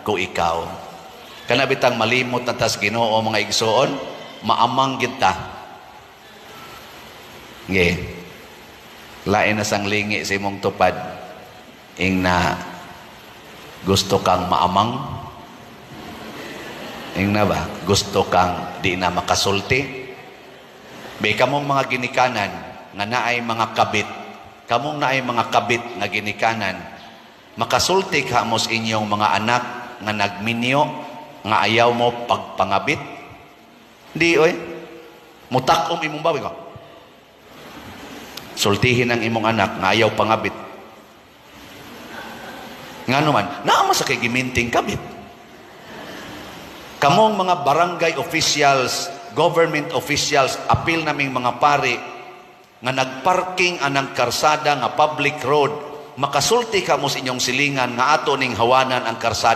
ko ikaw. Kana bitang malimot na tas Ginoo, mga igsoon, maamang gid ta. Nge. Lain na sang lingi sa imong tupad. Ing na gusto kang maamang. Ing na ba? Gusto kang di na makasulti. Bay kamong mga ginikanan nga naay mga kabit. Kamong naay mga kabit nga ginikanan. Makasulti ka mo sa inyong mga anak nga nagminyo nga ayaw mo pagpangabit. Di oy. Mutakom imong bawi ko. Sultihin ang imong anak nga ayaw pangabit. Nga naman, naa sa kay giminting kabit. Kamong mga barangay officials, government officials, apil naming mga pari, nga nagparking anang karsada nga public road, makasulti ka mo sa inyong silingan nga ato ning hawanan ang karsada.